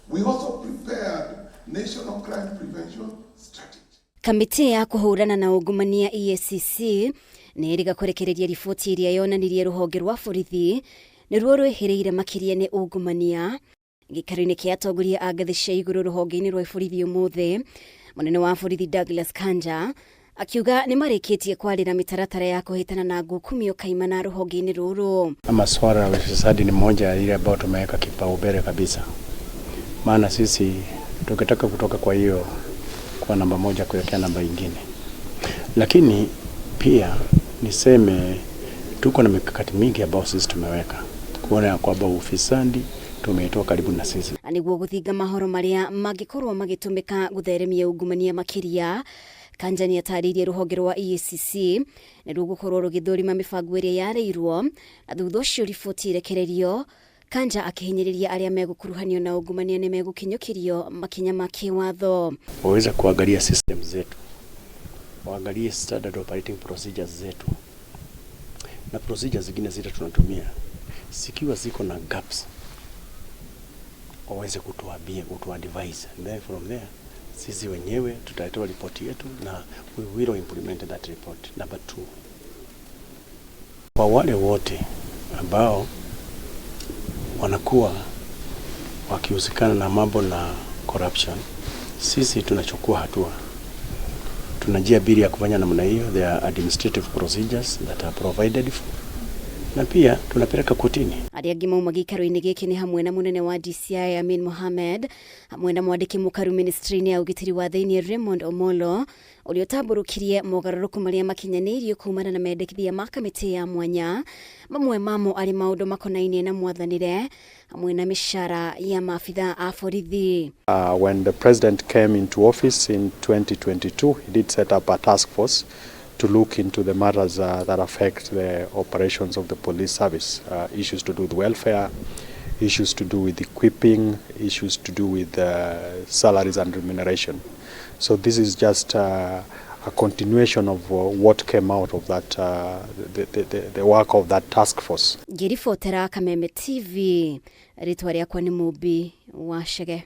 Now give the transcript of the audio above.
We also prepared National Crime Prevention Strategy. Kamĩtĩ ya kũhũrana na ungumania EACC nĩ ĩrĩga kũrekereria riboti ĩrĩa yonanirie rũhonge rwa borithi nĩruo rwĩhĩrĩire makĩria nĩ ungumania. Gĩikaro-inĩ kĩa atongoria a ngathĩ cia igũrũ rũhonge-inĩ rwa borithi ũmũthĩ, mũnene wa borithi Douglas Kanja akiuga nĩ marĩkĩtie kwarĩra mĩtaratara ya kũhĩtana na ngukumio kaimana rũhonge-inĩ rũrũ. Ama swala la ufisadi ni moja ya ile ambayo tumeweka kipaumbele kabisa, maana sisi tukitaka kutoka kwa hiyo kwa namba moja kuelekea namba ingine, lakini pia niseme tuko na mikakati mingi ambayo sisi tumeweka kuona ya kwamba ufisadi tumeitoa karibu na sisi. Nĩguo gũthinga mahoro marĩa mangĩkorwo magĩtũmĩka gũtheremia ungumania makĩria. Kanja nĩ atarĩirie rũhonge rwa EACC nĩ rũgũkorwo rũgĩthũrima mĩbango ĩrĩa yarĩirwo na thutha ũcio riboti ĩrekererio. Kanja akĩhinyĩrĩria arĩa megũkuruhanio na ungumania nĩ megũkinyũkĩrio makinya ma kĩwatho. Waweze kuangalia system zetu, waangalie standard operating procedures zetu na procedures zingine zile tunatumia, zikiwa ziko na gaps waweze kutuambia, kutuadvise, and then from there sisi wenyewe tutatoa ripoti yetu na we will implement that report. Number two, kwa wale wote ambao wanakuwa wakihusikana na mambo na corruption, sisi tunachukua hatua. Tuna njia mbili ya kufanya namna hiyo, there are administrative procedures that are provided for, na pia tunapeleka kotini. Arĩa angĩ mauma gĩikaro-inĩ gĩkĩ nĩ hamwe na mũnene wa DCI Amin Mohamed, hamwe na mwandĩki mũkaru ministry-inĩ ya ũgitĩri wa thĩinĩ Raymond Omolo, ũrĩa ũtambũrũkirie mogarũrũku marĩa makinyanĩirio kumana na mendekithia ma kamĩtĩ ya mwanya, mamwe mamo arĩ maũndũ makonainie na mwathanĩre hamwe na mĩcara ya maabitha a borithi. When the president came into office in 2022, he did set up a task force to look into the matters that affect the operations of the police service, issues to do with welfare, issues to do with equipping, issues to do with salaries and remuneration. So this is just a continuation of what came out of that, the work of that task force. Ngĩribotera Kameme TV, rĩtwa rĩakwa nĩ Mũmbi wa Chege.